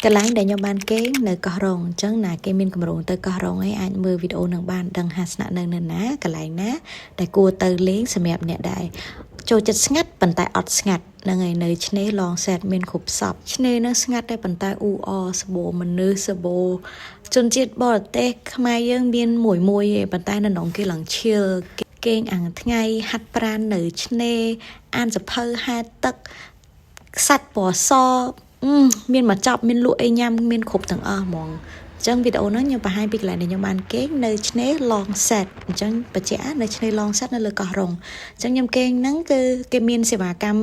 កន្លែងដែលខ្ញុំបានគេងនៅកោះរងអញ្ចឹងណាគេមានកម្រងទៅកោះរងឯងអាចមើលវីដេអូនឹងបានដឹងថាស្នាក់នៅនៅណាកន្លែងណាដែលគួរទៅលេងសម្រាប់អ្នកដែលចូលចិត្តស្ងាត់ប៉ុន្តែអត់ស្ងាត់ហ្នឹងហើយនៅឆ្នេរឡងសែតមានគ្រប់សពឆ្នេរនឹងស្ងាត់តែប៉ុន្តែអ៊ូអសបោមនុស្សសបោជនជាតិបរទេសខ្មែរយើងមានមួយមួយឯងប៉ុន្តែនៅក្នុងគេឡើង chill គេងអាំងថ្ងៃហាត់ប្រាណនៅឆ្នេរអានសភៅហែទឹកខ្សាច់ពណ៌សមានមកចប់មានលក់អីញ៉ាំមានគ្រប់ទាំងអស់ហ្មងអញ្ចឹងវីដេអូហ្នឹងខ្ញុំបង្ហាញពីកន្លែងដែលខ្ញុំបានគេងនៅឆ្នេរ Long Set អញ្ចឹងបញ្ជាក់នៅឆ្នេរ Long Set នៅលើកោះរងអញ្ចឹងខ្ញុំគេងហ្នឹងគឺគេមានសេវាកម្ម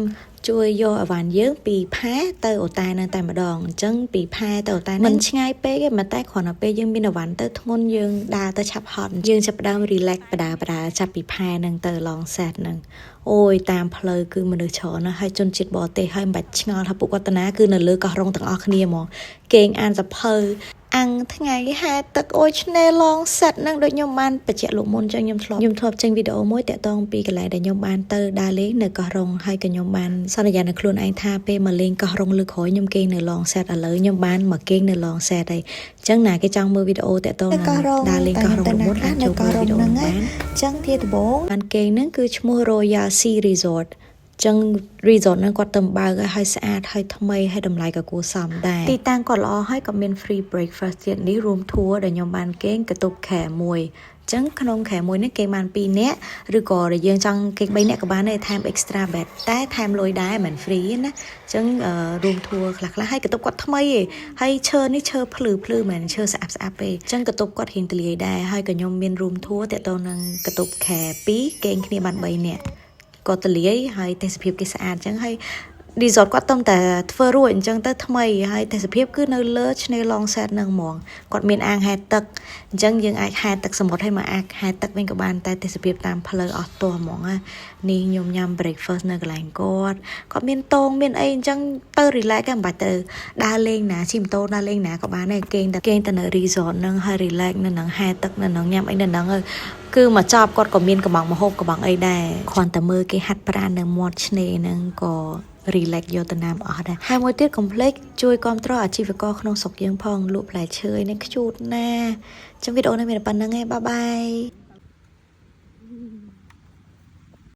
ជួយយកអីវ៉ាន់យើងពីផែទៅអូតែនៅតែម្ដងអញ្ចឹងពីផែទៅអូតែមិនឆ្ងាយពេកទេប៉ុន្តែគ្រាន់តែពេលយើងមានអីវ៉ាន់ទៅធ្ងន់យើងដើរទៅឆាប់ហត់យើងចាប់ផ្ដើម relax បដាបដាចាប់ពីផែហ្នឹងទៅ Long Set ហ្នឹងអូយតាមផ្លូវគឺមនុស្សច្រើនណាស់ហើយជនជាតិបរទេសហើយមិនបាច់ឆ្ងល់ថាពួកគាត់តាណាគឺនៅលើកោះរងទាំងអស់គ្នាហ្មងគេងអានសភៅអាំងថ្ងៃហែទឹកអូយឆ្នេរឡងសិតហ្នឹងដូចខ្ញុំបានបញ្ជាក់លោកមុនចឹងខ្ញុំធ្លាប់ចេញវីដេអូមួយតាក់ទងពីកន្លែងដែលខ្ញុំបានទៅដើរលេងនៅកោះរងហើយក៏ខ្ញុំបានសន្យានឹងខ្លួនឯងថាពេលមកលេងកោះរងលើកក្រោយខ្ញុំគេងនៅឡងសេតឥឡូវខ្ញុំបានមកគេងនៅឡងសេតហើយអញ្ចឹងណាគេចង់មើលវីដេអូតាក់ទងនឹងដើរលេងកោះរងមុនអាចចូលមើលវីដេអូហ្នឹងបាន ចឹងធាដំបូង បានគេងហ្នឹងគឺឈ្មោះ Royal Sea Resort ចឹង resort ហ្នឹងគាត់ទៅបើកឲ្យស្អាតហើយថ្មីហើយតម្លៃក៏គួរសមដែរទីតាំងគាត់ល្អហើយក៏មាន free breakfast ទៀតនេះ room tour ដែលខ្ញុំបានគេងបន្ទប់ខែមួយចឹងក្នុងខែមួយនេះគេបាន2នាក់ឬក៏យើងចង់គេ3នាក់ក៏បានដែរថែម extra bed តែថែមលុយដែរមិន free ណាចឹង room tour ខ្លះខ្លះហើយបន្ទប់គាត់ថ្មីឯងហើយឈើនេះឈើភ្លឺភ្លឺមិនឈើស្អាតស្អាតទេចឹងបន្ទប់គាត់រៀងទលាយដែរហើយក៏ខ្ញុំមាន room tour តាក់ទងនឹងបន្ទប់ខែ2គេងគ្នាបាន3នាក់ក៏ទលាយហើយទេសភាពគេស្អាតអញ្ចឹងហើយ resort គាត់តំតែធ្វើរួចអញ្ចឹងទៅថ្មីហើយទេសភាពគឺនៅលើឆ្នេរ Long Set ហ្នឹងហ្មងគាត់មានអាងហែលទឹកអញ្ចឹងយើងអាចហែលទឹកសមុទ្រឲ្យមកអាចហែលទឹកវិញក៏បានតែទេសភាពតាមផ្លូវអស់ទាស់ហ្មងណានេះខ្ញុំញ៉ាំ breakfast នៅកន្លែងគាត់គាត់មានតងមានអីអញ្ចឹងទៅ relax មិនបាច់ទៅដើរលេងណាជិះម៉ូតូដើរលេងណាក៏បានដែរគេងតែគេងតែនៅ resort ហ្នឹងហើយ relax នៅនឹងហែលទឹកនៅនឹងញ៉ាំអីនៅនឹងគឺមកចប់គាត់ក៏មានកំងមហូបកំងអីដែរគ្រាន់តែមើលគេហាត់ប្រាណនៅមាត់ឆ្នេរហ្នឹងក៏ relax យកទៅណាមអស់ដែរហើយមួយទៀតកុំភ្លេចជួយគ្រប់គ្រងអាជីវករក្នុងស្រុកយើងផងលក់ផ្លែឈើនេះខ្ជូតណាចឹងវីដេអូនេះមានតែប៉ុណ្្នឹងឯង bye bye.